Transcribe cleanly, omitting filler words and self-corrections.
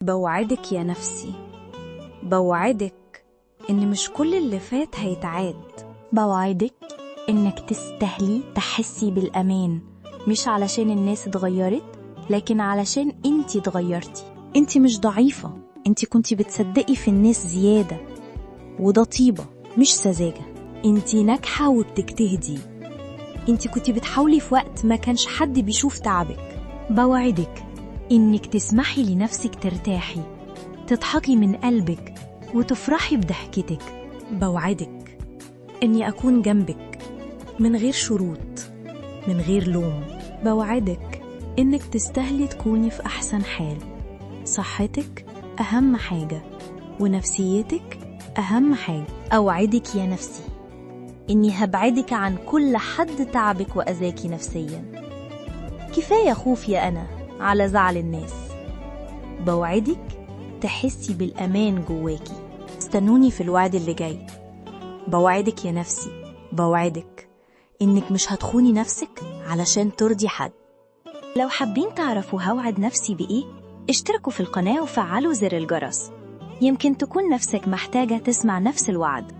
بوعدك يا نفسي، بوعدك إن مش كل اللي فات هيتعاد. بوعدك إنك تستاهلي تحسي بالأمان، مش علشان الناس اتغيرت، لكن علشان انتي اتغيرتي. انتي مش ضعيفة، انتي كنتي بتصدقي في الناس زيادة، وده طيبة مش سذاجة. انتي ناجحة وبتجتهدي، انتي كنتي بتحاولي في وقت ما كانش حد بيشوف تعبك. بوعدك إنك تسمحي لنفسك ترتاحي، تضحكي من قلبك وتفرحي بضحكتك. بوعدك إني أكون جنبك من غير شروط، من غير لوم. بوعدك إنك تستاهلي تكوني في أحسن حال، صحتك أهم حاجة ونفسيتك أهم حاجة. أوعدك يا نفسي إني هبعدك عن كل حد تعبك وأذاكي نفسيا. كفاية خوف يا أنا على زعل الناس. بوعدك تحسي بالأمان جواكي. استنوني في الوعد اللي جاي. بوعدك يا نفسي، بوعدك إنك مش هتخوني نفسك علشان ترضي حد. لو حابين تعرفوا هوعد نفسي بإيه، اشتركوا في القناة وفعلوا زر الجرس. يمكن تكون نفسك محتاجة تسمع نفس الوعد.